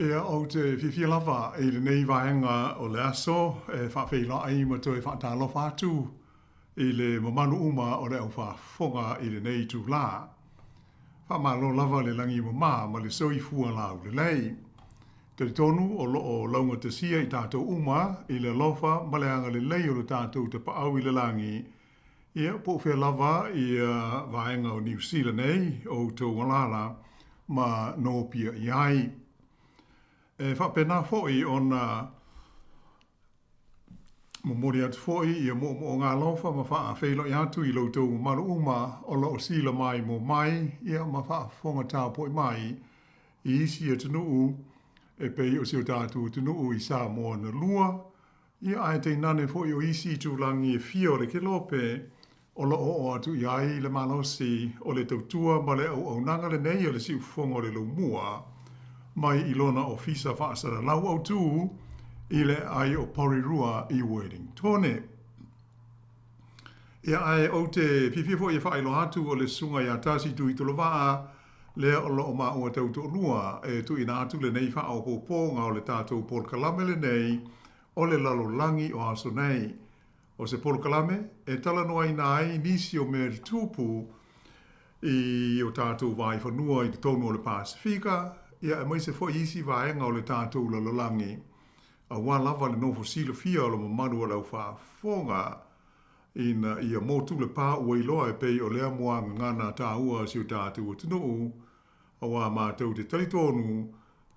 Ia, ou te fiafia lava i lenei vaega o le aso e faafeiloai ma toe faatalofa atu i le mamalu uma o le au faafofoga i lenei itulā. Faamalo lava le lagi e mama ma le soifua laulelei. Talitonu o lo o laugatasia i tatou uma i le alofa ma le agalelei o lo tatou Tapaau i le lagi, ia po o fea lava ia vaega o Niu Sila nei o outou alaala ma nopia i ai. E faapena foi ona momoli atu foi ia moomooga alofa ma faafeiloai atu i lo outou mamalu uma o lo o sila maimoa mai ia ma faafofoga tapuai mai i isi atunuu e pei o si o tatou atunuu i Samoa na lua, Ia, ae tainane foi o isi itulagi e fia o le kelope o lo o oo atu i ai le malosi o le tautua ma le auaunaga lenei a le Siufofoga o le Laumua mai i lona ofisa faasalalau autu i le aai o Porirua i Uelingtone. Ia, ae ou te fiafia foi e faailoa atu o le Susuga ia Tasi Tuitolovaa lea o lo o maua tautoalua e tuuina atu lenei faaopoopoga o le tatou polokalame lenei o le lalolagi o aso nei. O se polokalame e talanoaina ai nisi o mea tutupu i o tatou vaifanua i totonu o le Pasefika, ia aemaise foi isi vaega o le tatou lalolagi, aua lava le nofo silafia o le mamalu o le aufaafofoga ina ia motu le pā ua iloa e pei o lea muagagana taua a si o tatou atunuu, auā matou te talitonu,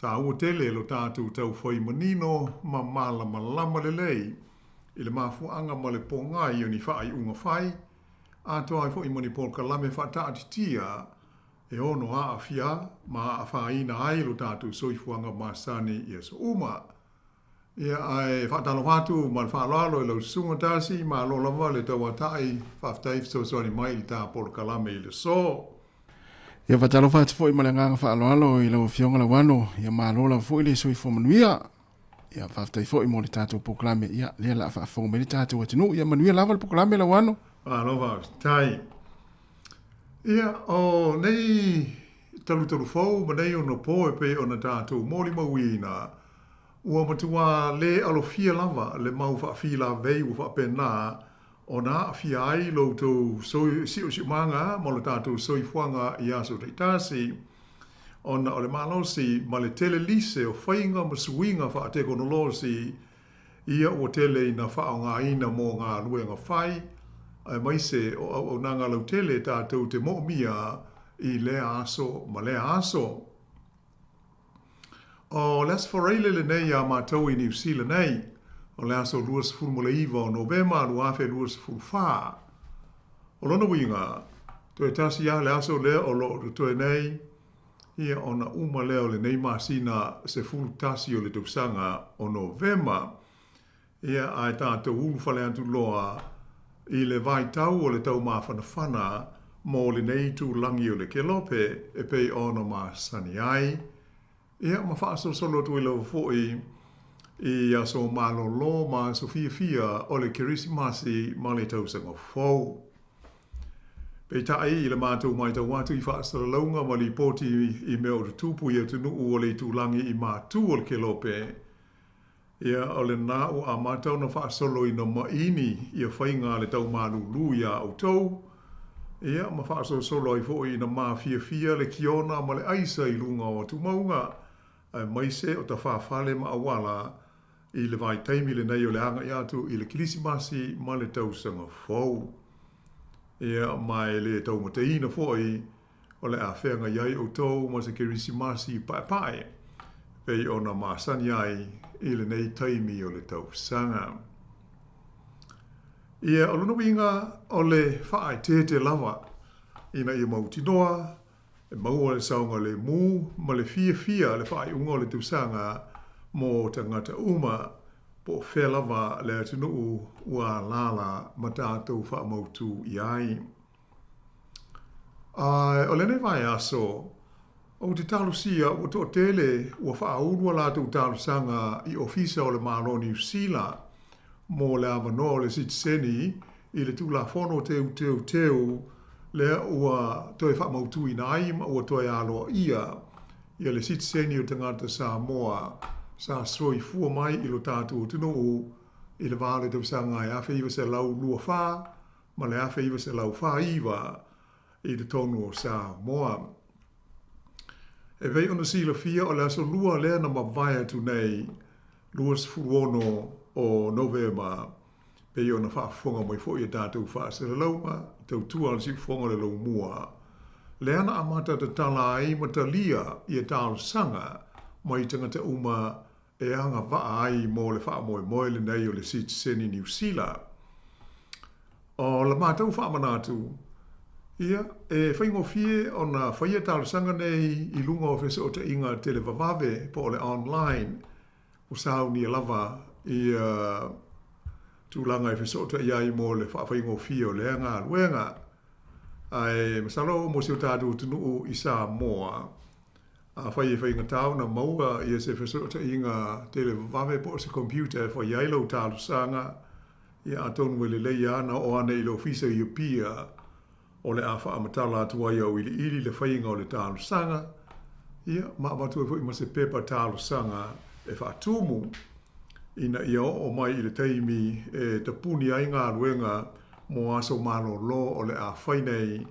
taua tele lo tatou taufai manino ma malamalama lelei i le mafuaaga ma le pogai o ni faaiuga fai, atoa ai foi ma ni polokalame faataatitia e ono aafia ma aafaina ai lo tatou soifuaga masani i aso uma. Ia, ae faatalofa atu ma le faaaloalo i lau susuga Tasi, malo lava le tauatai, faafetai fesoasoani mai i le ta polokalame i le aso. Ia faatalofa atu foi ma le agaga faaaloalo i lau Afioga Lauano, ia malo lava foi le soifua manuia. Ia faafetai foi mo le tatou polokalame, ia lea la faafofoga mai le tatou atunuu. Ia manuia lava le polokalame Lauano. Malo faafetai. Ia, o nei talutalu fou ma nei onopo e pei ona tatou molimauina, Ua matua le alofia lava le mau faafilavei ua faapena ona aafia ai lo outou siosiomaga ma lo tatou soifuaga i aso taitasi, ona o le malosi ma le tele lise o faiga ma suiga faatekonolosi ia ua tele ina faaaogaina mo galuega fai, aemaise o auaunaga lautele tatou te moomia i lea aso ma lea aso. O le Aso Faraile lenei iā matou i Niu Sila nei, o le aso 29 o Novema 2024. O lona uiga, toe tasi lava le aso lea o lo o totoe nei, ia ona uma lea o lenei masina 11 o le tausaga o Novema. Ia, ae tatou ulufale atu loa i le vaitau o le taumafanafana mo lenei itulagi o le Kelope e pei ona masani ai, ia, ma faasolosolo atu ai lava foi i aso malolo ma aso fiafia o le Kerisimasi ma le Tausaga Fou. Peitai, i le matou matau atu i faasalalauga ma lipoti i mea o tutupu i atunuu o le itulagi i matu o le Kelope, Ia, o lena ua amata ona faasoloina maini ia faiga a le taumalūlū iā outou, ia, ma faasolosolo ai foi ina mafiafia le kiona ma le aisa i luga o atumauga, aemaise o tafafale ma auala i le vaitaimi lenei o le agai atu i le Kerisimasi ma le Tausaga Fou. Ia, ma e le taumateina foi o le a feagai ai outou ma se Kerisimasi paepae, pei ona masani ai i lenei taimi o le tausaga. Ia, o lona uiga, o le faaeteete lava ina ia mautinoa e maua le saogalemu ma le fiafia le faaiuga o le tausaga mo tagata uma, po o fea lava le atunuu ua alaala ma tatou faamautu i ai. A o lenei vaiaso, ou te talosia ua toatele ua faaulu a latou talosaga i Ofisa o le Malo o Niu Sila mo le avanoa o le sitiseni i le Tulafono Teuteuteu lea ua toe faamautuina ai ma ua toe aloaia ia le sitiseni o tagata Samoa sa soifua mai i lo tatou atunuu i le va o le tausaga e 1924 ma le 1949 i totonu o Samoa. E pei ona silafia o le aso Lua lea na mavae atu nei, 26 o Novema, pei ona faafofoga mai foi i a tatou faasalalauga, tautua a le siufofoga o le Laumua, lea na amata tatala ai ma talia ia talosaga mai tagata uma e agavaa ai mo le faamoemoe lenei o le sitiseni Niu Sila. O la matou faamanatu, ia, e faigofie ona faia talosaga nei i luga o fesootaiga televavave po o le online, ua saunia lava ia tulaga e fesootai ai mo le faafaigofie o lea galuega. Ae masalo mo si o tatou atunuu i Samoa, afai e faigata ona maua ia se fesootaiga televavave po o se computer e fai ai lau talosaga, ia atonu e lelei lava ona oo ane i le ofisa i Apia o le a faamatala atu ai auiliili le faiga o le talosaga, ia, ma avatu ai foi ma se pepa talosaga e faatumu ina ia oo mai i le taimi e tapuni ai galuega mo aso malolo o le a fai nei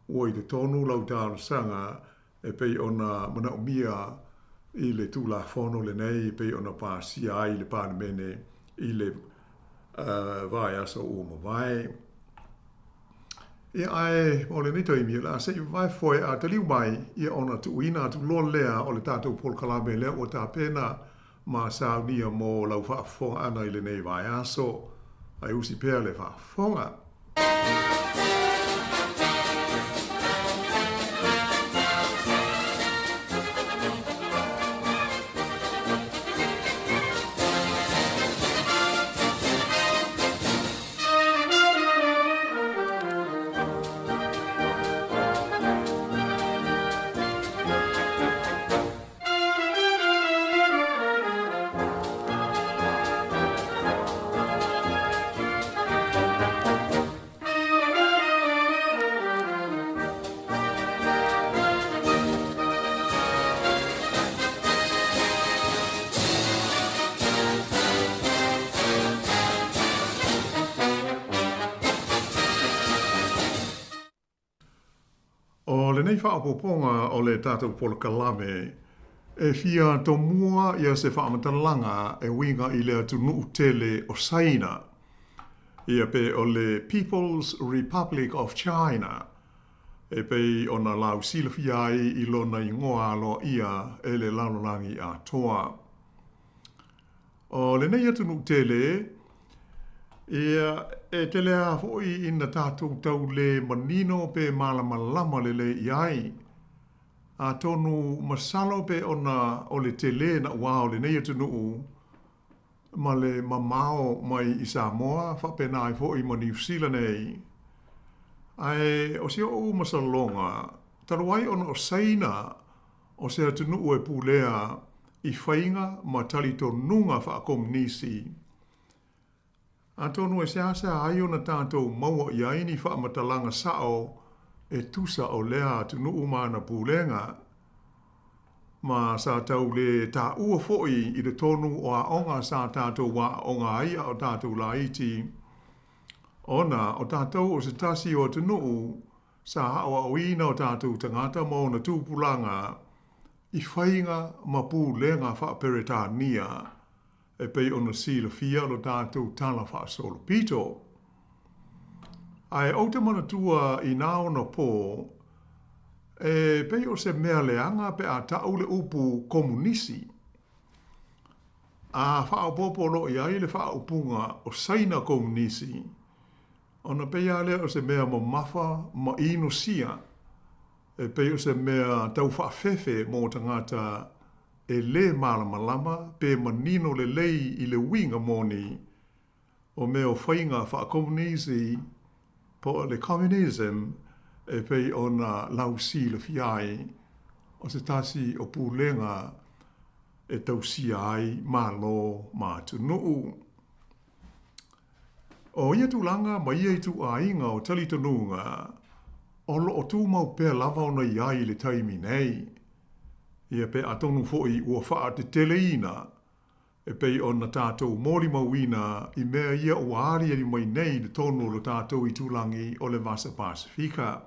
ua i totonu lau talosaga e pei ona manaomia i le Tulafono lenei e pei ona pasia ai i le Palemene i le vaiaso ua mavae. Ia, ae mo lenei taimi, o le a se i vavae foe a taliu mai, ia ona tuuina atu loa lea o le tatou polokalame lea ua tapena ma saunia mo lau faafofoga ʻana i lenei vaiaso. Ae usi pea le faafofoga. O lenei faaopoopoga o le tatou polokalame, e fia tomua ia se faamatalaga e uiga i le atunuu tele o Saina, ia pe o le People's Republic of China, e pei ona lausilafia ai i lona igoa aloaia e le lalolagi atoa. O lenei atunuu tele, ia, e tele lava foi ina tatou tau le manino pe malamalama lelei i ai. Atonu masalo pe ona o le tele naʻauao o lenei atunuu ma le mamao mai i Samoa faapena ai foi ma Niu Sila nei. Ae o si oʻu masaloga, talu ai ona o Saina o se atunuu e pulea i faiga ma talitonuga faakomunisi. Atonu e seasea ai ona tatou maua i ai ni faamatalaga sao e tusa o lea atunuu ma ana pulega, ma sa tau le taua foi i totonu o aoga sa tatou aooga ai a o tatou laiti, ona o tatou o se tasi o atunuu Sa aoaoina o tatou tagata ma ona tupulaga i faiga ma pulega faa-Peretania e pei ona silafia lo tatou tala faasolopito. Ae ou te manatua i nā ona pō, e pei o se mea leaga pe a ta'u le upu Komunisi. A faaopoopo loa i ai le faaupuga o Saina Komunisi, Ona pei lava lea o se mea mamafa ma inosia, e pei o se mea tau faafefe mo tagata e lē malamalama pe manino lelei i le uiga moni o mea o faiga faakomunisi po o le communism e pei ona lausilafia ai o se tasi o pulega e tausia ai Malo ma atunuu. O ia tulaga ma ia ituaiga o talitonuga o lo o tumau pea lava ona i ai i le taimi nei. Ia pe atonu foi ua faateteleina e pei ona tatou molimauina i mea ia ua aliali mai nei i totonu o lo tatou itulagi o le Vasa Pasefika.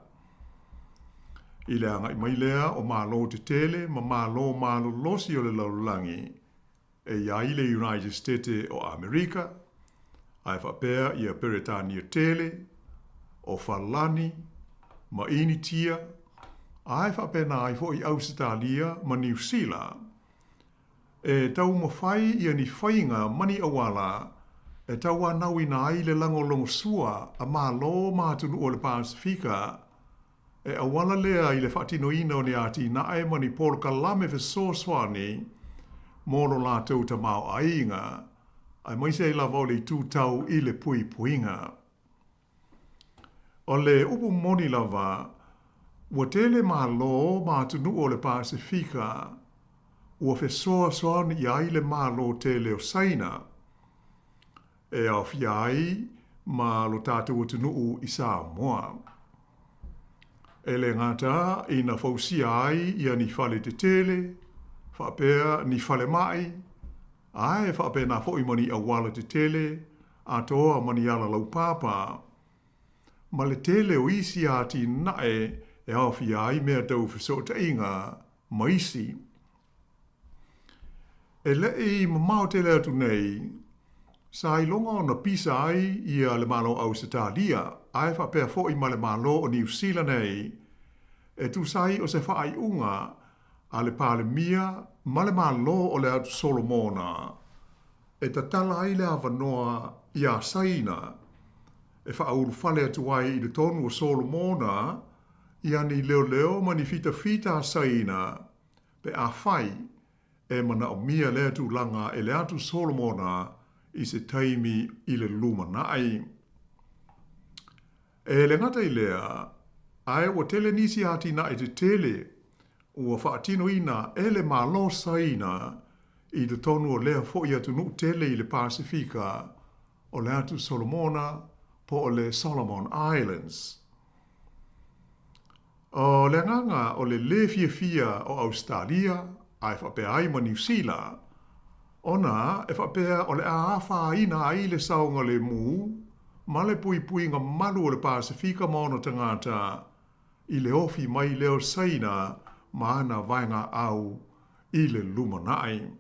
I le agai mai lea o Malo tetele ma Malo malolosi o le lalolagi e i ai le United State o Amerika, ae faapea ia Peretania tele, o Falani, ma Initia, ae faapena ai foi Ausetalia ma Niu Sila. E taumafai ia ni faiga ma ni auala e tauanauina ai le lagolagosua a Malo ma atunuu o le Pasefika e auala lea i le faatinoina o ni atinae ma ni polokalame fesoasoani mo lo latou tamaoaiga, aemaise ai lava o le itu tau i le puipuiga. O le upu moni lava, ua tele Malo ma atunuu o le Pasefika ua fesoasoani i ai le Malo tele o Saina, e aofia ai ma lo tatou atunuu i Samoa. E le gata ina fausia ai ia ni fale tetele, faapea ni falemai, ae faapena foi ma ni auala tetele atoa ma ni ala laupapa, ma le tele o isi atinae e aofia ai mea tau fesootaiga ma isi. E le i mamao tele atu nei, sa iloga ona pisa ai ia le Malo o Ausetalia, ae faapea foi ma le Malo o Niu Sila nei, e tusa ai o se faaiuga a le Palemia ma le Malo o le Atu Solomona e tatala ai le avanoa iā Saina e faaulufale atu ai i totonu o Solomona ia ni leoleo ma ni fitafita a Saina pe afai e manaomia lea tulaga e le Atu Solomona i se taimi i le lumanai. E le gata i lea, ae ua tele nisi atinae tetele ua faatinoina e le Malo Saina i totonu o lea foi atunuu tele i le Pasefika o le Atu Solomona po o le Solomon Islands. O le agaga o le lē fiafia o Ausetalia ae faapea ai ma Niu Sila, ona e faapea o le a afaina ai le saogalemu ma le puipuiga malu o le Pasefika ma ona tagata i le ofi mai lea o Saina ma ana vaegaau i le lumanai.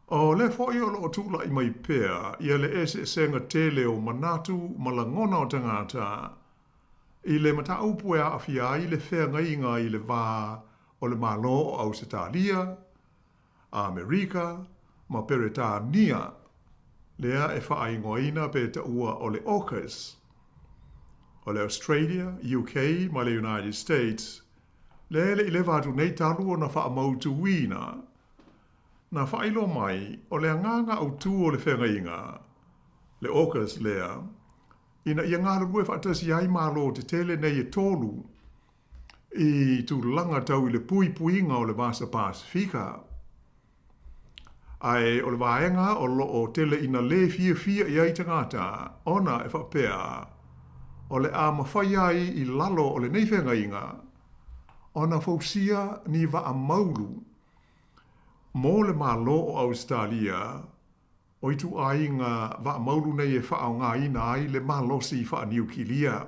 O lea foi o lo o tulai mai pea ia le eseesega tele o manatu ma lagona o tagata i le mataupu e aafia ai le feagaiga i le va o le Malo o Ausetalia, Amerika ma Peretania, lea e faaigoaina pe taua o le AUKUS, o le Australia, UK ma le United States, lea e le i leva atu nei talu ona faamautuina. Na faailoa mai o le agaga autū o le feagaiga, le AUKUS lea, ina ia galulue faatasi ai Malo tetele nei e tolu i tulaga tau i le puipuiga o le Vasa Pasefika. Ae o le vaega o lo o tele ina lē fiafia i ai tagata ona e faapea o le a mafai ai i lalo o lenei feagaiga ona fausia ni vaa maulu mo le Malo o Ausetalia o ituaiga vaa maulu nei e faaaogaina ai le malosi faaniukilia.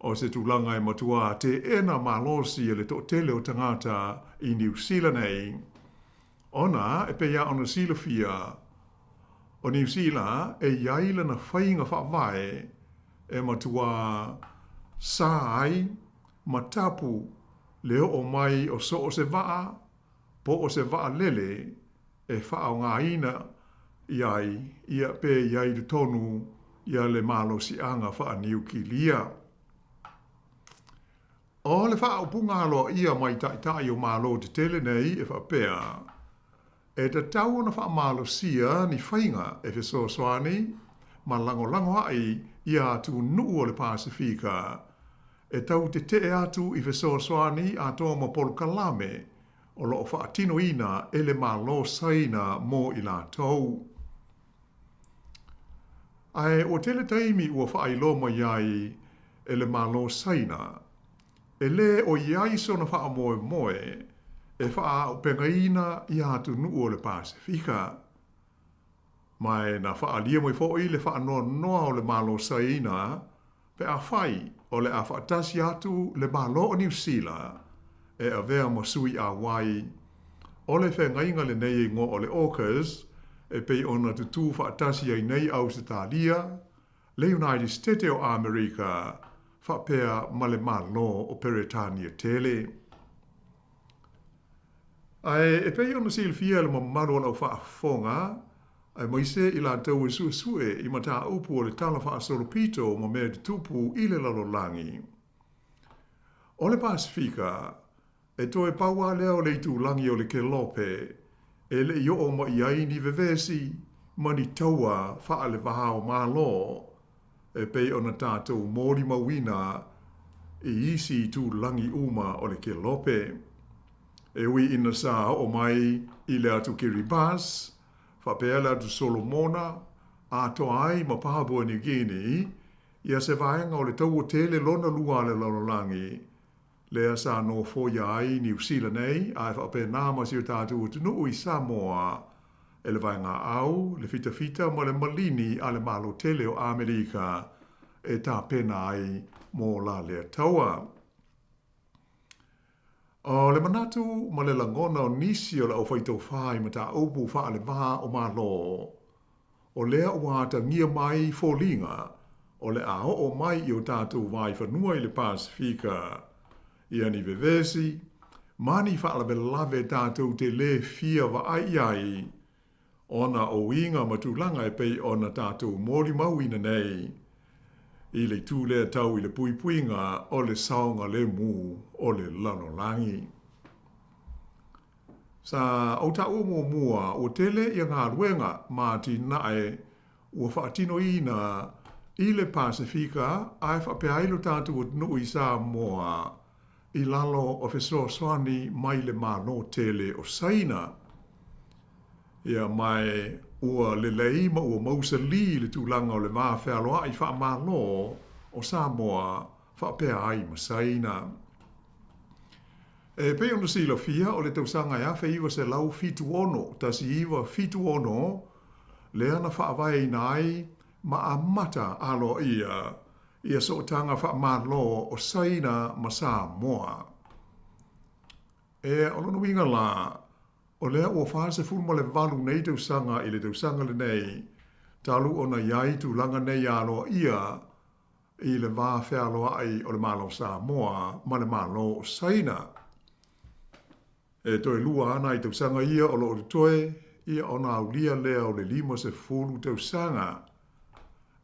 O se tulaga e matuā teena malosi e le toatele o tagata i Niu Sila nei, ona e pei lava ona silafia, o Niu Sila e i ai lana faiga faavae e matuā sa ai ma tapu le oo mai o so o se vaa po o se vaalele e faaaogaina i ai ia pe i ai i totonu ia le malosiaga faaniukilia. O le faaupuga aloaia mai taitai o Malo tetele nei e faapea, e tatau ona faamalosia ni faiga e fesoasoani ma lagolago ai ia atunuu o le Pasefika e tau tetee atu i fesoasoani atoa ma polokalame o lo o faatinoina e le Malo Saina mo i latou. Ae ua tele taimi ua faailoa mai ai e le Malo Saina E lē o i ai sona faamoemoe e faaaupegaina ia atunuu o le Pasefika. Ma e na faaalia mai foi le faanoanoa o le Malo Saina pe afai o le a faatasi atu le Malo o Niu Sila e avea ma sui auai o le feagaiga lenei e igoa o le AUKUS e pei ona tutū faatasi ai nei Ausetalia, le United State o Amerika faapea ma le Malo o Peretania tele. Ae e pei ona silafia e le mamalu o lau faafofoga, aemaise i latou e suesue i mataupu o le Tala Faasolopito ma mea tutupu i le lalolagi. O le Pasefika, e toe pau lava lea o le itulagi o le Kelope e le i oo mai i ai ni vevesi ma ni taua faale-va o Malo e pei ona tatou molimauina i isi itulagi uma o le Kelope. E ui ina sa oo mai i le atu Kiribati, faapea le atu Solomona, atoa ai ma Papua New Guinea, ia se vaega o le taua tele lona lua a le lalolagi, lea sa nofoia ai Niu Sila nei, ae faapena ma si o tatou atunuu i Samoa, e le vaegaau, le fitafita ma le malini a le Malo tele o Amerika e tapena ai mo la lea taua. O le manatu ma le lagona o nisi o le aufaitofa i mataupu faale-va o Malo, o lea ua atagia mai foliga o le a oo mai i o tatou vaifanua i le Pasefika, ia ni vevesi ma ni faalavelave tatou te lē fia vaai i ai, ona o uiga ma tulaga e pei ona tatou molimauina nei i le itu lea tau i le puipuiga o le saogalemu o le lalolagi. Sa ou taua muamua ua tele ia galuega ma atinae ua faatinoina i le Pasefika ae faapea ai lo tatou atunuu i Samoa i lalo o fesoasoani mai le Malo tele o Saina. Ia mae ua lelei ma ua mausali le tulaga o le va fealoai faamalo o Samoa faapea ai ma Saina. E pei ona silafia, o le tausaga e 1976, 1976, lea na faavaeina ai ma amata aloaia ia sootaga faamalo o Saina ma Samoa. E, o lona uiga la, o lea ua 48 nei tausaga i le tausaga lenei talu ona i ai tulaga nei aloaia i le va fealoai o le Malo o Samoa ma le Malo o Saina. E toe lua ana i tausaga ia o lo o totoe, ia ona aulia lea o le 50 tausaga.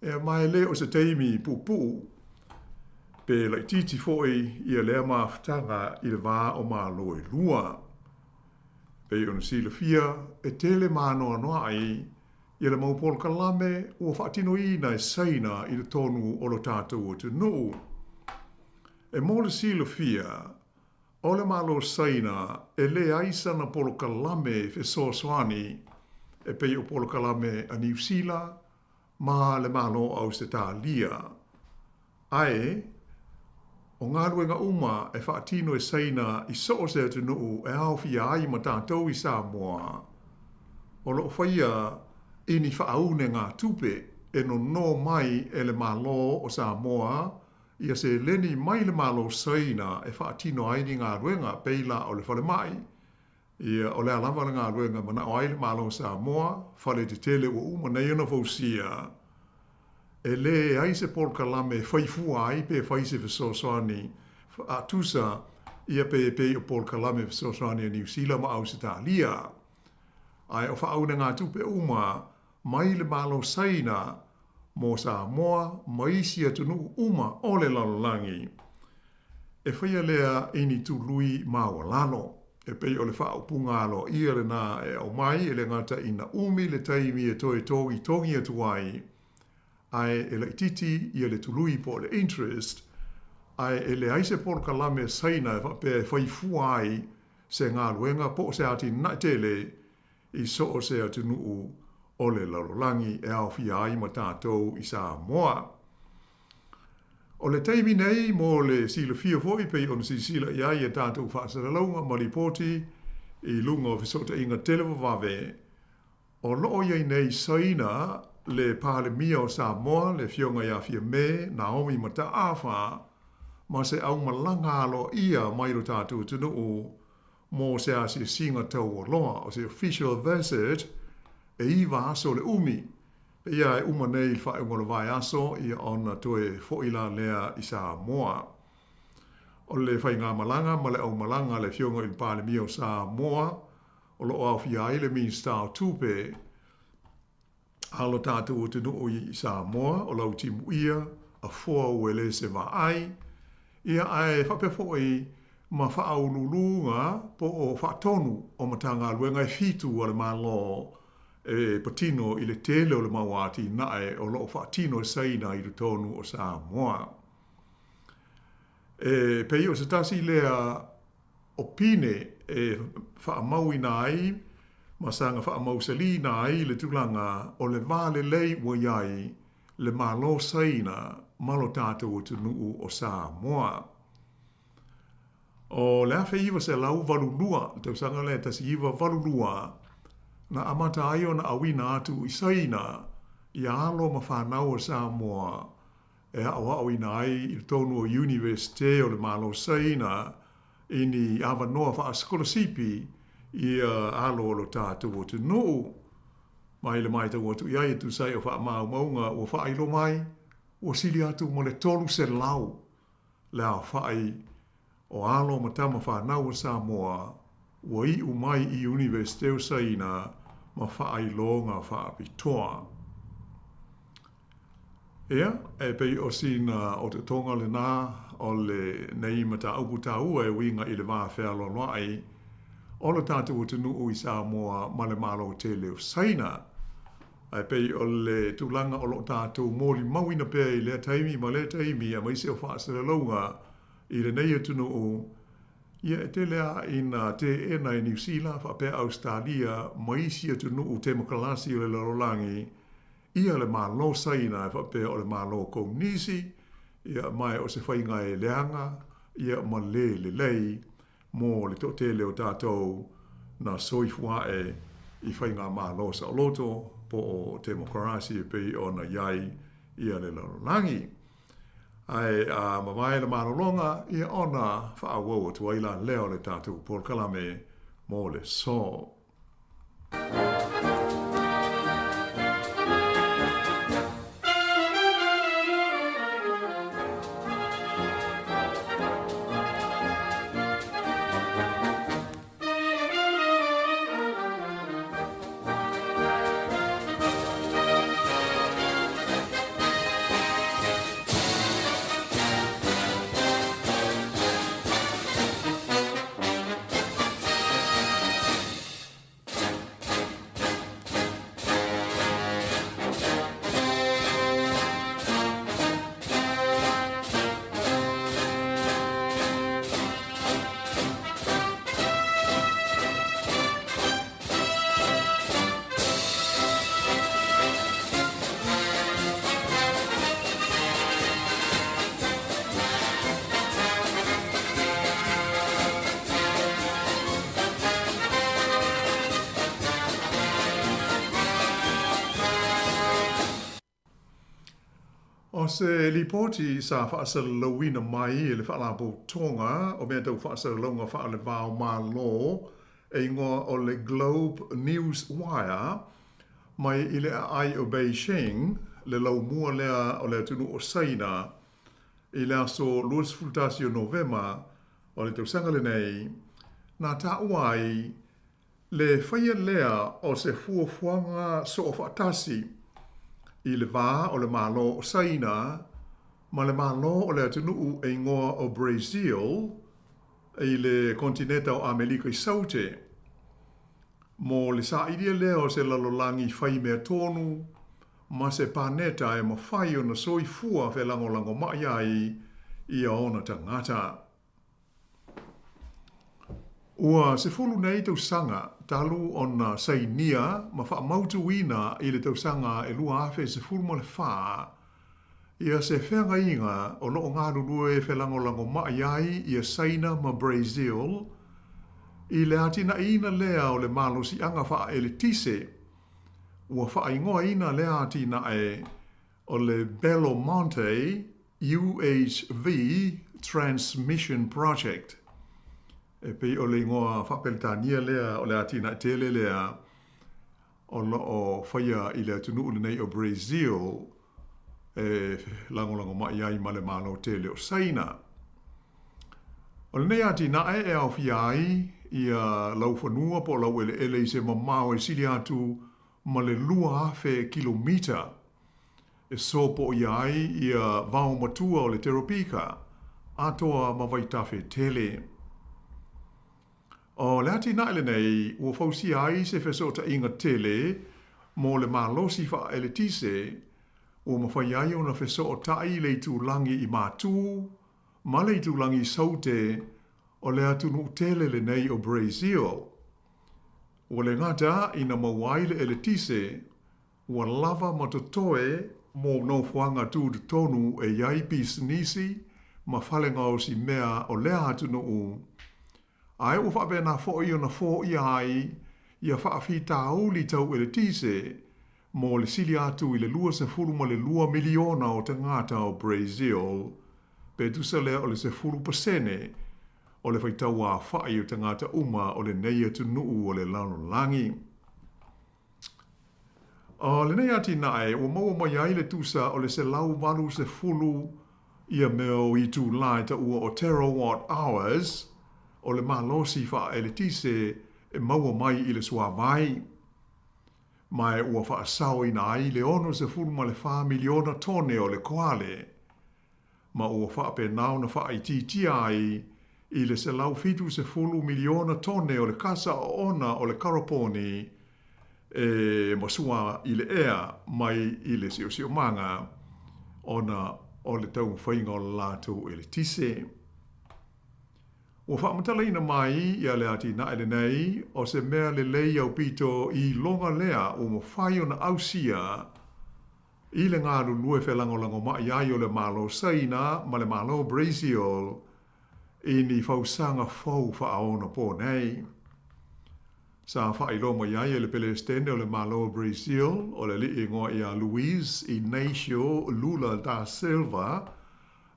E ma e le o se taimi puupuu pe laitiiti foi ia lea mafutaga i le va o Malo e lua. Pei ona silafia, e tele maanoanoa'i ia le mau polokalame ua faatinoina e Saina i totonu o lo tatou atunuu. E mo le silafia, o le Malo Saina e leai sana polokalame fesoasoani e pei o polokalame a Niu Sila ma le Malo o Ausetalia. Ae, o galuega uma e faatino e Saina i so o se atunuu e aofia ai ma tatou i Samoa, o lo o faia i ni faaunegatupe e nono mai e le Malo o Samoa ia seleni mai le Malo Saina e faatino ai ni galuega pei la o le falemai, ia o le a lava le galuega e manao ai le Malo o Samoa, fale tetele ua uma nei ona fausia, e leai se polokalame e fai fua ai pe fai se fesoasoani faatusa ia pe pei o polokalame fesoasoani a Niu Sila ma Ausetalia. Ae o faaunegatupe uma mai le Malo Saina mo Samoa ma isi atunuu uma o le lalolagi, e faia lea i ni tului maualalo, e pei o le faaupuga aloaia lena e aumai e le gata ina umi le taimi e toe togitogi atu ai, ae e laitiiti ia le tului po o le interest, ae e leai se polokalame a Saina e faapea e fai fua ai se galuega po o se atinae tele i so o se atunuu o le lalolagi e aofia ai ma tatou i Samoa. O le taimi nei mo le silafia foi pei ona silasila i ai i a tatou faasalalauga ma lipoti i luga o fesootaiga televavave, o lo o i ai nei i Saina le Palemia o Samoa, le Afioga ia Fiame Naomi Mataafa, ma se aumalaga aloaia mai lo tatou atunuu mo se asiasiga taualoa, o se official visit e 9 aso le umi. Pei e uma nei i le faaiuga o le vaiaso ia ona toe fo'i la lea i Samoa. O le faigamalaga ma le aumalaga a le Afioga i le Palemia o Samoa o lo o aofia ai le Minisita o Tupe a lo tatou atunuu i Samoa o Lautimuia Afoa Uelese Vaai, ia ae faapea foi ma faauluuluga po o faatonu o Matagaluega e 7 a le Malo e patino i le tele o le mau atinae o lo o faatino e Saina i totonu o Samoa. E pei o se tasi lea o pine e faamauina ai ma saga faamausalina ai le tulaga o le va lelei ua i ai le Malo Saina ma lo tatou atunuu o Samoa. O le 1982, le tausaga lea 1982, na amata ai ona auina atu i Saina ia alo ma fanau o Samoa e aoaoina ai i totonu o Iunivesite o le Malo Saina i ni avanoa faasikolasipi ia alo o lo tatou atunuu. Mai le matau atu i ai e tusa ai o faamaumauga ua faailoa mai, ua sili atu ma le 300 le aofai o alo ma tama fanau o Samoa ua iu mai i Iunivesite o Saina ma faailoga faapitoa. Ia, e pei o sina otootoga lena o lenei mataupu taua e uiga i le va fealoaloai o lo tatou atunuu i Samoa ma le Malo tele o Saina. Ae pei o le tulaga o lo o tatou molimauina pea i lea taimi ma lea taimi aemaise o faasalalauga i lenei atunuu, ia e tele lava ina teena e Niu Sila faapea Ausetalia ma isi atunuu temokalasi o le lalolagi ia le Malo Saina e faapea o le Malo Komunisi, ia ma o se faiga e leaga ia ma le lelei mo le toatele o tatou na soifua ae i faigamalo saoloto po o temokarasi e pei ona i ai ia le lalolagi. Ae a mavae le malologa, ia ona faaauau atu ai la lea o le tatou polokalame mo le aso. O se lipoti sa faasalalauina mai e le Faalapotopotoga o Mea Tau Faasalalauga Faalevao Malo e igoa o le Globe News Wire mai i le aai o Beijing, le laumua lea o le atunuu o Saina, i le aso 21 o Novema o le tausaga lenei, na taua ai le faia lea o se fuafuaga soofaatasi i le va o le Malo o Saina ma le Malo o le atunuu e igoa o Brazil i le kontineta o Amelika i Saute, mo le sailia lea o se lalolagi fai mea tonu ma se paneta e mafai ona soifua felagolagomai ai ia ona tagata. Ua 10 nei tausaga talu ona sainia ma faamautuina i le tausaga e 2014. Ia se feagaiga o lo o galulue felagolagomai ai ia Saina ma Brazil i le atinaeina lea o le malosiaga faaeletise, ua faaigoaina lea atinae o le Belo Monte UHV Transmission Project. E pei o le igoa faa-Peretania lea o le atinae tele lea o lo o faia i le atunuu lenei o Brazil e lagolagomai ai ma le Malo tele o Saina. O lenei atinae e aofia ai ia laufanua po o laueleele i se mamao e sili atu ma le 2,000 kilomita e sopoia ai ia vao matua o le teropika atoa ma vaitafe tele. O le atinae lenei ua fausia ai se fesootaiga tele mo le malosi faaeletise ua mafai ai ona fesootai le itulagi i Matu ma le itulagi i Saute o le atunuu tele lenei o Brazil. Ua le gata ina maua ai le eletise ua lava ma totoe mo nofoaga tutotonu e i ai pisinisi ma fale gaosi mea o lea atunuu, ae ua faapena foi ona foia ai ia faafitauli tau eletise mo le sili atu i le 22 miliona o tagata o Brazil, pe tusa lea o le 10% o le faitau aofai o tagata uma o lenei atunuu o le lalolagi. O lenei atinae ua maua mai ai le tusa o le 180 ia mea o itulā e taua o terawatt hours o le malosi faaeletise e maua mai i le suāvai, ma ua faasaoina ai le 64 miliona tone o le koale, ma ua faapena ona faaitiitia ai i le 170 miliona tone o le kasa oona o le karaponi e masua i le ea mai i le siosiomaga ona o le taumafaiga o le latou eletise. Ua faamatalaina mai ia le atinae lenei o se mea lelei aupito i iloga lea ua mafai ona ausia i le galulue felagolagomai ai o le Malo Saina ma le Malo Brazil i ni fausaga fou faaonapo nei. Sa faailoa mai ai e le Pelesitene o le Malo Brazil o le alii igoa ia Luiz Inácio Lula da Silva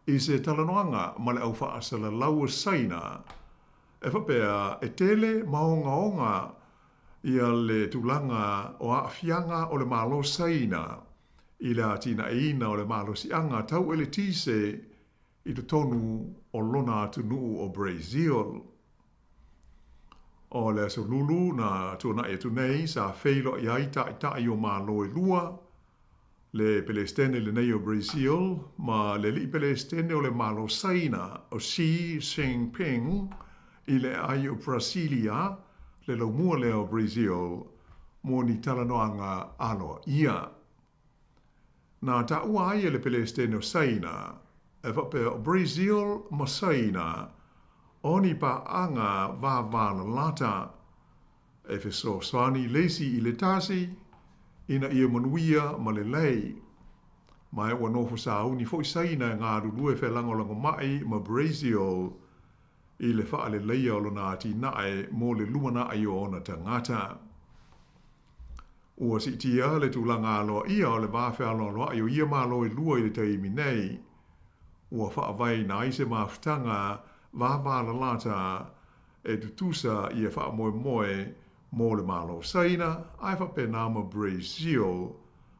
i se talanoaga ma le au faasalalau o Saina e faapea e tele ma ogaoga ia le tulaga o aafiaga o le Malo Saina i le atinaeina o le malosiaga tau eletise i totonu o lona atunuu o Brazil. O le aso Lulu na tuanai atu nei sa feiloai ai taitai o Malo e lua, le Pelesitene lenei o Brazil ma le alii Pelesitene o le Malo Saina o Xi Jinping i le aai o Brasilia, le laumua lea o Brazil, mo ni talanoaga aloaia. Na taua ai e le Pelesitene o Saina, e faapea o Brazil ma Saina o ni paaga vavalalata e fesoasoani le isi i le tasi ina ia manuia ma lelei. Ma ua nofo sauni foi Saina e galulue felagolagomai ma Brazil i le faaleleia o lona atinae mo le lumanai o ona tagata. Ua siitia le tulaga aloaia o le va fealoaloai o ia Malo e lua i le taimi nei. Ua faavaeina ai se mafutaga vavalalata e tutusa ia faamoemoe mo le Malo Saina ae faapena ma Brazil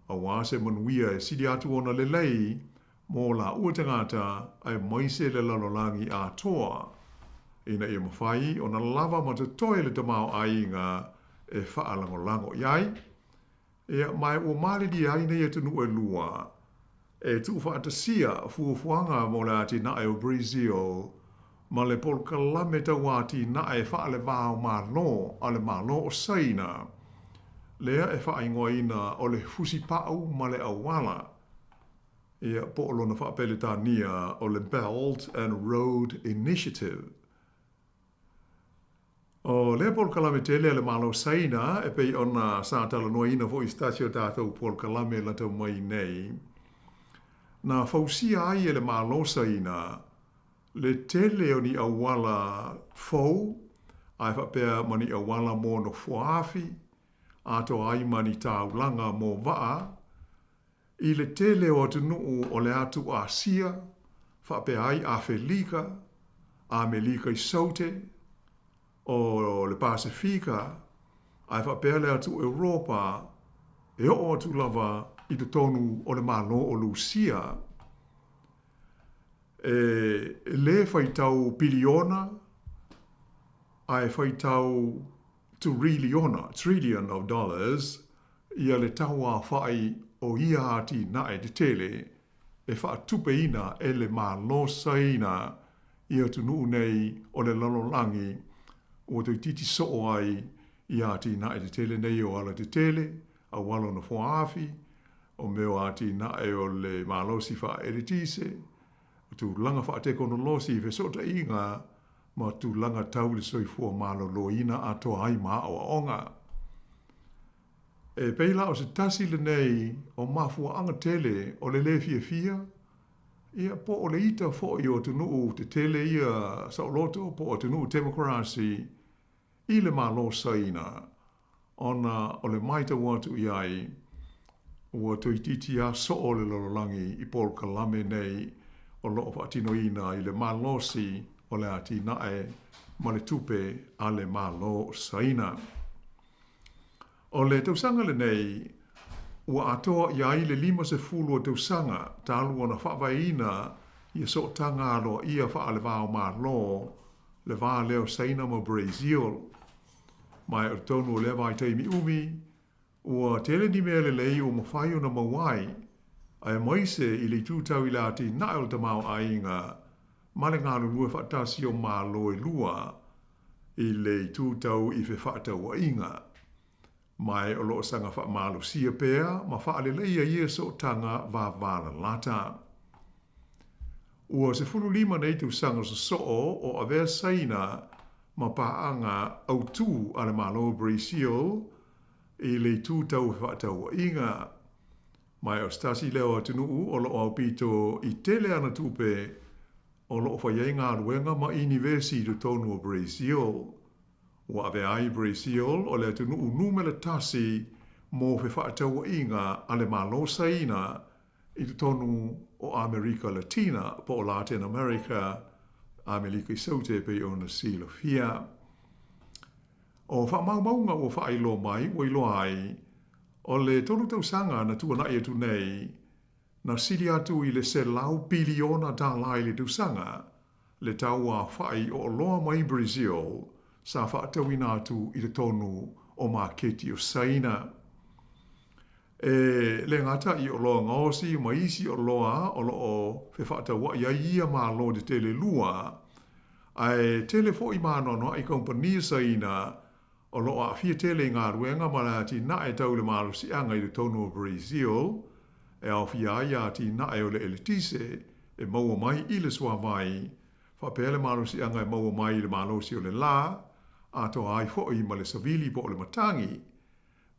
auā se manuia e sili atu ona lelei mo laua tagata aemaise le lalolagi atoa ina ia mafai ona lava ma totoe le tamaoaiga e faalagolago i ai. Ia, ma ua malilie ai nei atunuu e lua e tuufaatasia fuafuaga mo le atinae o Brazil ma le polokalame tau atinae faaleva-o-Malo a le Malo o Saina, lea e faaigoaina o le Fusipau ma le Auala, ia, po o lona faapeletania o le Belt and Road Initiative. O lea polokalame tele a le Malo Saina e pei ona sa talanoaina foi i se tasi o tatou polokalame lata mai nei. Na fausia ai e le Malo Saina le tele o ni auala fou ae faapea ma ni auala mo nofoaafi, atoa ai ma ni taulaga mo vaa, i le tele o atunuu o le atu Asia, faapea ai Afelika, Amelika i Saute, o le Pasefika, ae faapea le atu Europa, e oo atu lava i totonu o le Malo o Lusia. E lē faitau piliona ae faitau turiliona, trillion of dollars, ia le tauaofa'i o ia atinae tetele e faatupeina e le Malo Saina i atunuu nei o le lalolagi ua toeitiiti soo ai i atinae tetele nei o alatetele, auala o nofoaafi, o mea o atinae o le malosi faaeletise, o tulaga faatekonolosi i fesootaʻiga ma tulaga tau le soifua maloloina atoa ai ma aoaoga. E pei la o se tasi lenei o mafuaaga tele o le lē fiafia, ia po o le ita foi o atunuu tetele ia saoloto po o atunuu temokarasi i le Malo Saina, ona o le matau atu i ai ua toeitiiti lava soo le lalolagi i polokalame nei o lo o faatinoina i le malosi o le atinae ma le tupe a le Malo Saina. O le tausaga lenei ua atoa i ai le 50 o tausaga talu ona faavaeina ia sootaga aloaia faale-va-o-Malo le va lea o Saina ma Brazil. Ma o totonu o lea vaitaimi umi, ua tele ni mea lelei ua mafai ona maua ai, aemaise i le itu tau i le atinae o le tamaoaiga ma le galulue faatasi o Malo e lua i le itu tau i fefaatauaiga. Ma o lo o saga faamalosia pea ma faaleleia ia sootaga vavalalata. Ua 15 nei tausaga sosoo o avea Saina ma paaga autū a le Malo Brazil i le itu tau fefaatauaiga. Ma o se tasi lea o atunuu o lo o aupito i tele ana tupe o lo o fai ai galuega ma inivesi i totonu o Brazil. Ua avea ai Brazil o le atunuu numera tasi mo fefaatauaiga a le Malo Saina i totonu o Amerika Latina po o Latin America, Amelika i Saute e pei ona silafia. O faamaumauga ua faailoa mai ua iloa ai, o le 3 tausaga na tuanaʻi atu nei, na sili atu i le $100 piliona i le tausaga le tauaofa'i o oloa mai Brazil sa faatauina atu i totonu o maketi o Saina. E le gata i oloa gaosi ma isi oloa o lo o fefaatauaʻi ai ia Malo tetele lua, ae tele foi maanoanoaʻi kaumpani Saina o lo o aafia tele i galuega ma le atinae tau le malosiaga i totonu o Brazil, e aofia ai atinae o le eletise e maua mai i le suavai, faapea le malosiaga e maua mai i le malosi o le lā, atoa ai foi ma le savili po o le matagi.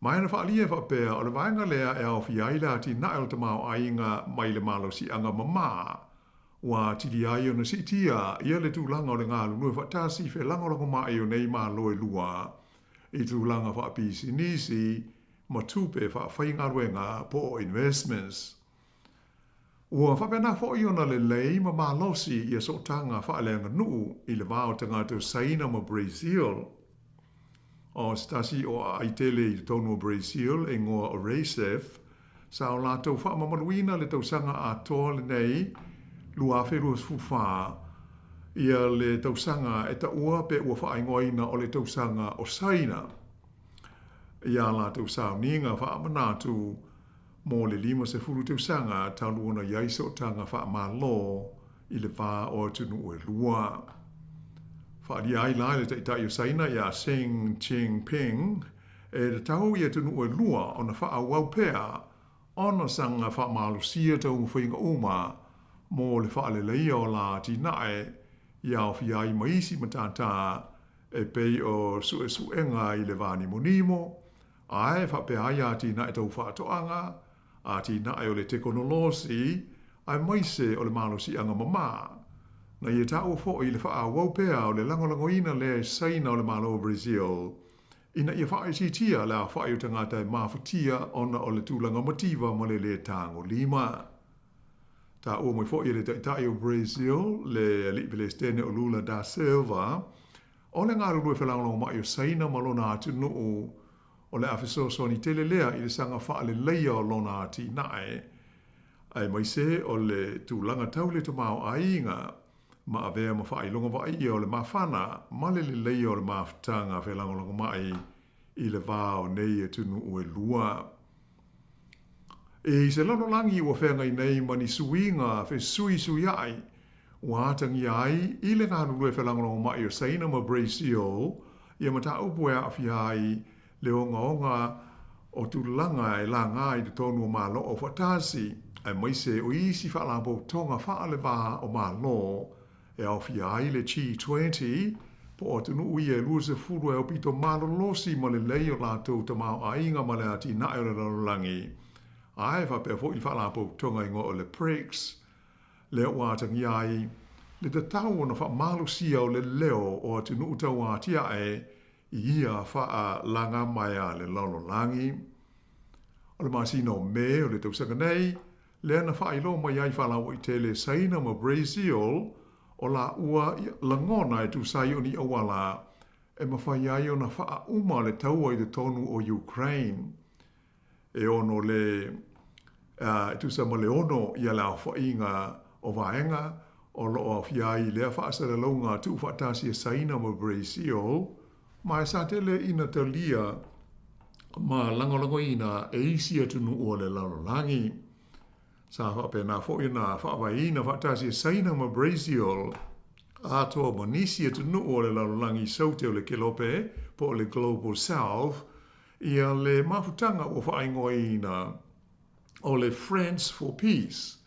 Ma na faaalia e faapea o le vaega lea e aofia ai le atinae o le tamaoaiga mai le malosiaga mamā, ua atili ai ona siitia ia le tulaga o le galulue faatasi felagolagomai o nei Malo e lua i tulaga faapisinisi ma tupe faafaigaluega po o investments. Ua faapena foi ona lelei ma malosi ia sootaga faaleaganuu i le va o tagata o Saina ma Brazil. O se tasi o aai tele i totonu o Brazil e igoa o Recife, sa o latou faamamaluina le tausaga atoa lenei 2024 ia le tausaga e taua pe ua faaigoaina o le tausaga o Saina. Ia latou sauniga faamanatu mo le 50 tausaga talu ona i ai sootaga faamalo i le va o atunuu e lua. Faaalia ai la le taitai o Saina ia Xi Jinping e tatau i atunuu e lua ona faaauau pea ona saga faamalosia taumafaiga uma mo le faaleleia o la atinae ia aofia ai ma isi matata e pei o suesuega i le vanimonimo, ae faapea ai atinae tau faatoaga, atinae o le tekonolosi, aemaise o le malosiaga mamā. Na ia taua foi le faaauau pea o le lagolagoina lea e Saina o le Malo o Brazil ina ia faaitiitia le aofai o tagata e mafatia ona o le tulaga mativa ma le lē tagolima. Taua mai foi e le Taitai o Brazil, le Alii Pelesitene o Lula da Silva, o le galulue felagolagomai o Saina ma lona atunuu o le a fesoasoani tele lea i le saga faaleleia o lona atinae, aemaise o le tulaga tau le tamaoaiga ma avea ma faailoga vaaia o le mafana ma le leleia o le mafutaga felagolagomai i le va o nei atunuu e lua. I se lalolagi ua feagai nei ma ni suiga fesuisuiai ua atagia ai i le galulue felagolagomai o Saina ma Brazil ia mataupu e aafia ai le ogaoga o tulaga e laga i totonu o Malo Aufaatasi, aemaise o isi faalapotopotoga faale-va o Malo e aofia ai le G20, po o atunuu ia e 20 e aupito malolosi ma lelei o latou tamaoaiga ma le atinae o le lalolagi, ae faapea foi le faalapotopotoga igoa o le BRICS, lea ua atagia ai le tatau ona faamalosia o le leo o atunuu tauatiae i ia faalagamaea a le lalolagi. O le masina o Me o le tausaga nei, lea na faailoa mai ai faalauaitele e Saina ma Brazil o laua lagona e tusa ai o ni auala e mafai ai ona faauma le taua i totonu o Ukraine. E ono le e tusa ma le ono ia le aofaiga o vaega o lo o aofia ai i lea faasalalauga tuufaatasi a Saina ma Brazil, ma e sa tele ina talia ma lagolagoina e isi atunuu o le lalolagi. Sa faapena foi ona faavaeina faatasi e Saina ma Brazil atoa ma nisi atunuu o le lalolagi saute o le Kelope po o le Global South ia le mafutaga ua faaigoaina o le Friends for Peace,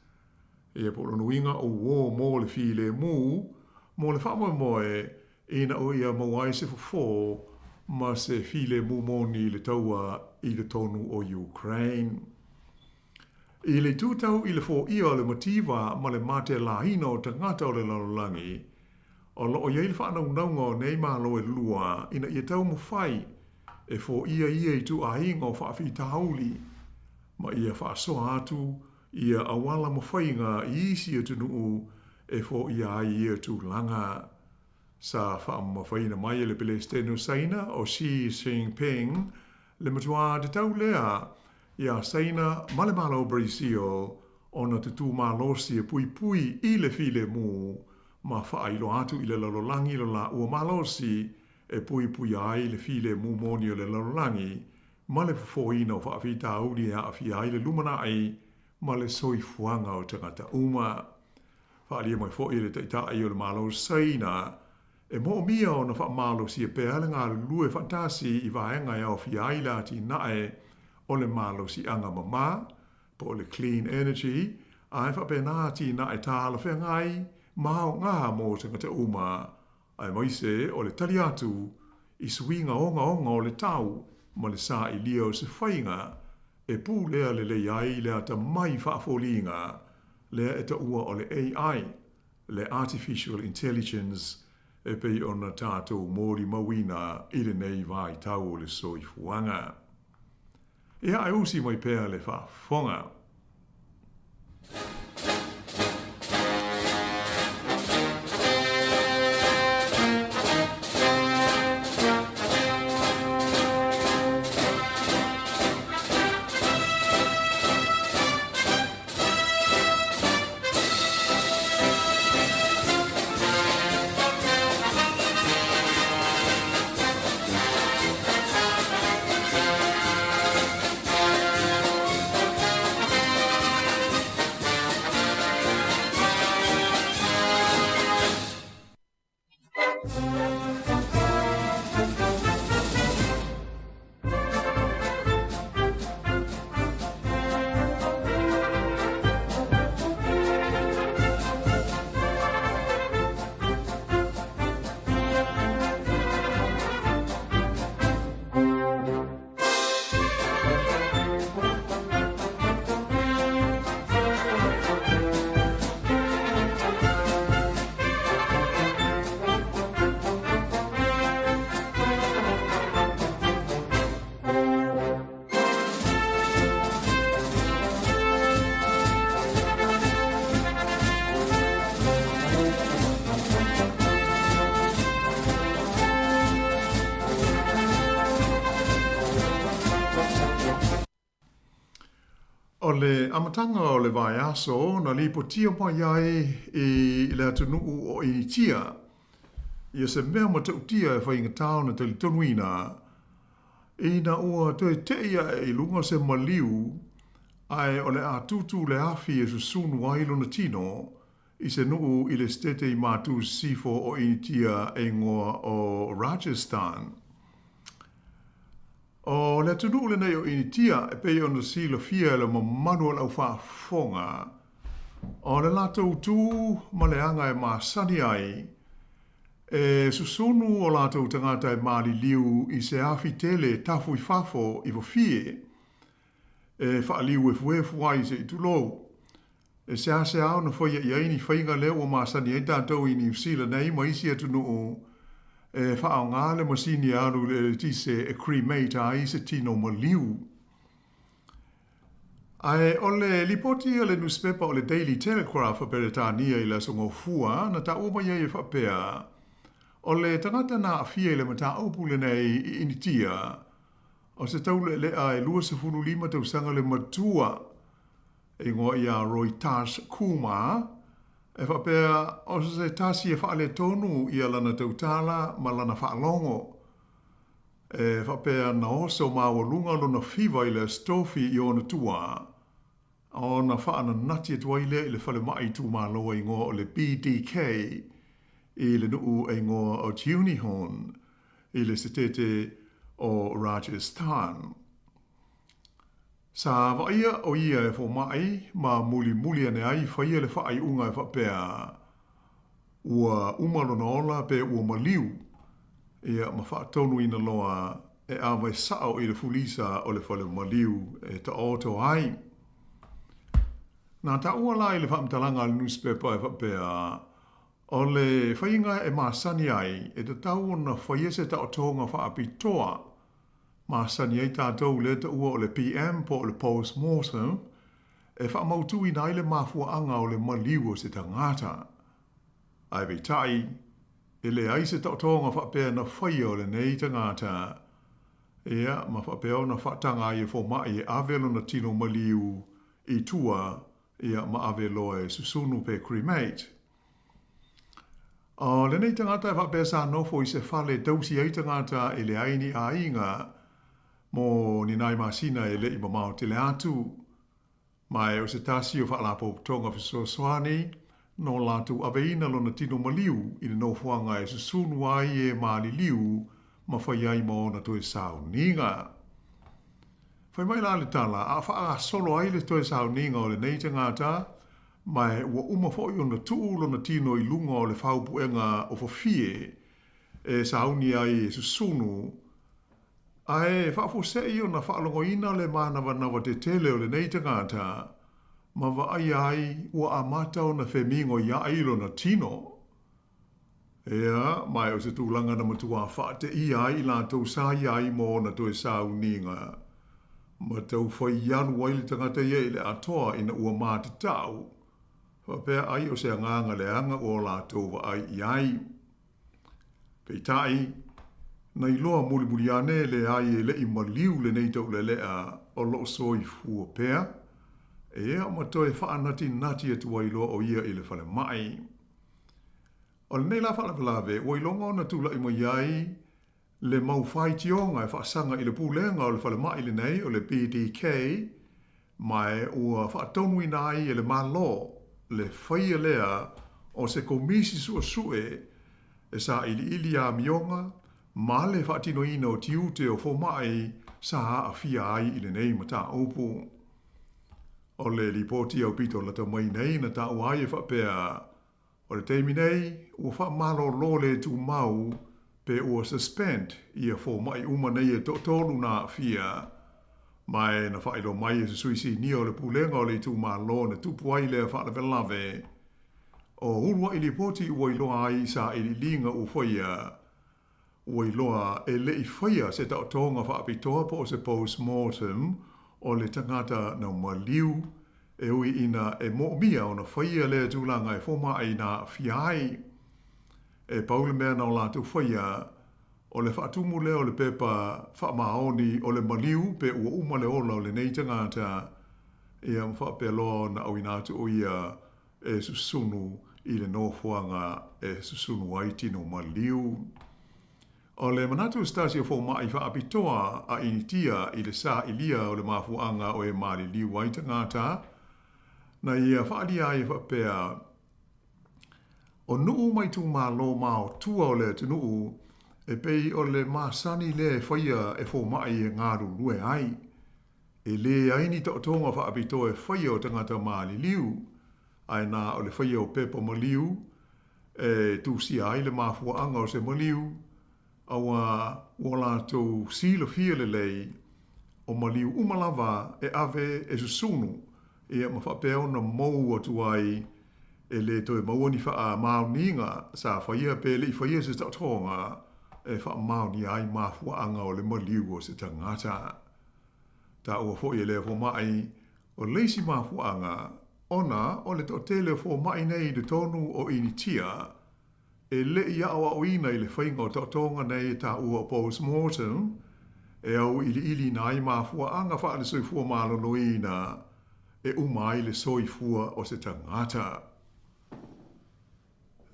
ia po o lona uiga o uō mo le filemu, mo le faamoemoe ina ia maua ai se fofo ma se filemu moni i le taua i totonu o Ukraine. I le itu tau i le foia o le mativa ma le matelāina o tagata o le lalolagi, o lo o i ai le faanaunauga o nei Malo e lua ina ia taumafai e foia ia ituaiga o faafitauli ma ia faasoa atu ia auala ma faiga i isi atunuu e foia ai ia tulaga. Sa faamamafaina mai e le Pelesitene o Saina o Xi Jinping le matuā tatau lea iā Saina ma le Malo o Brazil ona tutū malosi e puipui i le filemu ma faailoa atu i le lalolagi lo laua malosi e puipuia ai le filemu moni o le lalolagi ma le fofoina o faafitauli e aafia ai le lumanai ma le soifuaga o tagata uma. Faaalia mai foi e le Taitai o le Malo o Saina, e moomia ona faamalosia pea le galulue faatasi i vaega e aofia ai le atinae o le malosiaga mamā, po o le clean energy, ae faapena atinae talafeagai ma aoga mo tagata uma, aemaise o le tali atu i suiga ogaoga o le tau ma le sailia o se faiga e pulea lelei ai le atamai faafoliga lea e taua o le AI, le Artificial Intelligence, e pei ona tatou molimauina i lenei vaitau o le soifuaga. Ia ae usi mai pea le faafofoga. O le amataga o le vaiaso na lipotia mai ai i le atunuu o Initia ia se mea matautia e faigata ona talitonuina ina ua toe tei ae i luga se maliu ae o le a tutu le afi e susunu ai lona tino i se nuu i le setete i matu sisifo o Initia e igoa o Rajasthan. O le atunuu lenei o Initia e pei ona silafia e le mamalu o le aufaafofoga, o le latou tu ma le aga e masani ai, e susunu o latou tagata e maliliu i se afi tele e tafu i fafo i fafie, e faaliu efuefu ai se i tulou. E seasea ona faia i ai ni faiga lea ua masani ai tatou i Niu Sila nei ma isi atunuu e faaaoga le masini e alu i le eletise e cremate ai se tino maliu. Ae o le lipoti a le nusipepa o le Daily Telegraph a Peretania i le Aso Gofua na taua mai ai e faapea, o le tagata na aafia i le mataupu lenei i Initia, o se taulealea e 25 tausaga le matua, e igoa ia Rohitash Kumar, e faapea o se tasi e faaletonu ia lana tautala ma lana faalogo. E faapea na oso maualuga lona fiva i le Aso Tofi i ona tua, ona faananati atu ai lea i le falemai itumalo e igoa o le BDK i le nuu e igoa o Junihon i le setete o Rajasthan. Sa vaaia o ia e fomai ma mulimuli ane ai faia le faaiuga e faapea ua uma lona ola pe ua maliu, ia ma faatonuina loa e ave sao i le fulisa o le fale maliu e taoto ai. Na taua la i le faamatalaga a le nusipepa e faapea, o le faiga e masani ai e tatau ona faia se taotoga faapitoa masani ai tatou lea taua o le PM po o le post mortem e faamautuina ai le mafuaaga o le maliu o se tagata. Ae peitai, e leai se taotoga faapea na faia o lenei tagata, ia, ma faapea ona faataga ai e fomai e ave lona tino maliu i tua, ia, ma ave loa e susunu pe cremate. O lenei tagata e faapea sa nofo i se fale e tausi ai tagata e leai ni aiga mo ni nai masina e le i mamao tele atu. Ma e o se tasi o faalapotopotoga fesoasoani no latou aveina lona tino maliu i le nofoaga e susunu ai e maliliu ma fai ai ma ona toe sauniga. Fai mai la le tala, a faagasolo ai le toe sauniga o lenei tagata, ma e ua uma foi ona tuu lona tino i luga o le faupuega o fafie e sauni ai e susunu, ae faafuasei ona faalogoina le manavanava tetele o lenei tagata, ma vaaia ai ua amata ona femigoiai lona tino. Ea, ma e o se tulaga na matua faateia ai i latou sa i ai ma ona toe sauniga, ma taufai alu ai le tagata ia i le atoa ina ua matatau, faapea ai o se agaga leaga ua latou vaai i ai. Peitai, na iloa mulimuli ane leai e le i maliu lenei taulealea o loo soifua pea, ea ma toe faanatinati atu ai loa o ia i le falemai. O lenei la faalavelave ua iloga ona tulai mai ai le mau faitioga e faasaga i le pulega o le falemai lenei o le BDK, ma e ua faatonuina ai e le Malo le faia lea o se komisi suesue e sailiili amioga ma le faatinoina o tiute o fomai sa aafia ai i lenei mataupu. O le lipoti aupito lata mai nei na taua ai e faapea, o le taimi nei ua faamalolo le tumau pe ua suspend ia fomai uma nei e toatolu na aafia, ma e na faailoa mai e se sui sinia o le pulega o le itumalo na tupu ai lea faalavelave. O uluai lipoti ua iloa ai i sailiiliga ua faia, ua iloa e le i faia se taotoga faapitoa po o se post mortem o le tagata na maliu, e ui ina e moomia ona faia lea tulaga e fomai na aafia ai. E pau le mea na o latou faia, o le faatumu lea o le pepa faamaoni o le maliu pe ua uma le ola o lenei tagata, Ia ma faapea loa ona auina atu o ia e susunu i le nofoaga e susunu ai tino maliu. O le manatu o se tasi o fomai faapitoa a Initia i le sailia o le mafuaaga o e maliliu ai tagata, na ia faaalia ai e faapea, O nuu ma itumalo maotua o le atunuu e pei o le masani lea e faia e fomai e galulue ai. E leai ni taotoga faapitoa e faia o tagata maliliu, ae na o le faia o pepa maliu e tusia ai le mafuaaga o se maliu, auā ua latou silafia lelei o maliu uma lava e ave e susunu, ia ma faapea ona mou atu ai e le toe maua ni faamaoniga sa faia pe le i faia se taotoga e faamaonia ai mafuaaga o le maliu o se tagata. Taua foi e lea fomai o le isi mafuaaga ona o le toatele o fomai nei i totonu o Initia e le i aoaoina i le faiga o taotoga nei e taua o post-mortem e auiliiliina ai mafuaaga faale-soifua maloloina e uma ai le soifua o se tagata.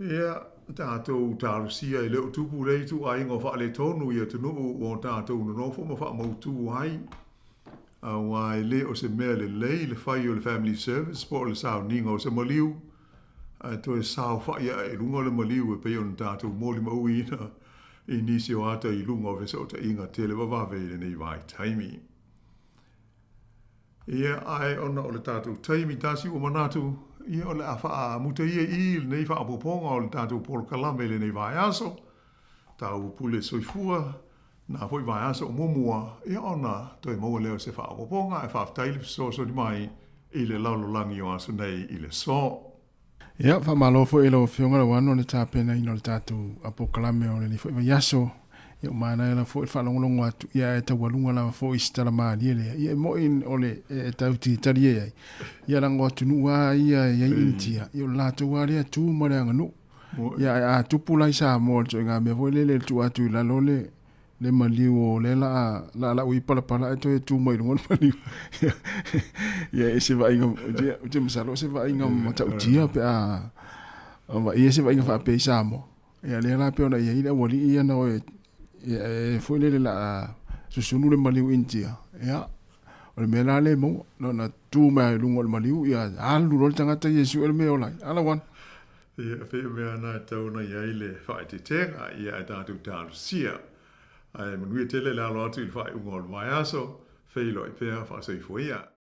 Ia, tatou talosia e le o tupu lea ituaiga o faaletonu i atunuu ua o tatou nonofo ma faamautu ai, aua e le o se mea lelei le fai o le family service po o le sauniga o se maliu, ae toe saofai ae i luga o le maliu e pei ona tatou molimauina i nisi o ata i luga o fesootaiga televavave i lenei vaitaimi. Ia, ae ona o le tatou taimi tasi ua manatu, ia o le a faamuta ia i i lenei faaopoopoga o le tatou polokalame i lenei vaiaso, taua pule soifua, na foi vaiaso o muamua, ia ona toe maua lea o se faaopoopoga, ae faafetai le fesoasoani mai i le lalolagi o aso nei i le aso. Ia, faamalo foi i lau Afioga Lauano i le tapenaina o le tatou polokalame o lenei foi vaiaso. Ia, ua manaia lava foi le faalogologo atu, ia ae taualuga lava foi i se tala malie lea. Ia, e moni o le e tau talie ai. Ia, leaga o atunuu lava ia e i ai Initia, ia o le latou lava lea tu ma le aganuu. Ia, ae a tupu la i Samoa le ituaiga mea foi lele e tuu atu i lalo le le maliu o lea la a lau i palapala ae toe tu mai luga le maliu. Ia e se vaaiga, ou te masalo o se vaaiga matautia pe a vaai se vaaiga faapea i Samoa. Ia lea la pei ona i ai le aualii ia na o e, e foi lele la a susunu le maliu Initia. Ia, o le mea la lea e maua, na ona tu mai i luga o le maliu, ia alu loa le tagata ia e sue le mea e ola ai. Ala wana. Ia, e pei o mea na e tatau ona i ai le faaeteetega, ia ae tatou talosia. Ae manuia tele le alo atu i le faaiuga o le vaiaso, feiloai pea, faasoifua ia.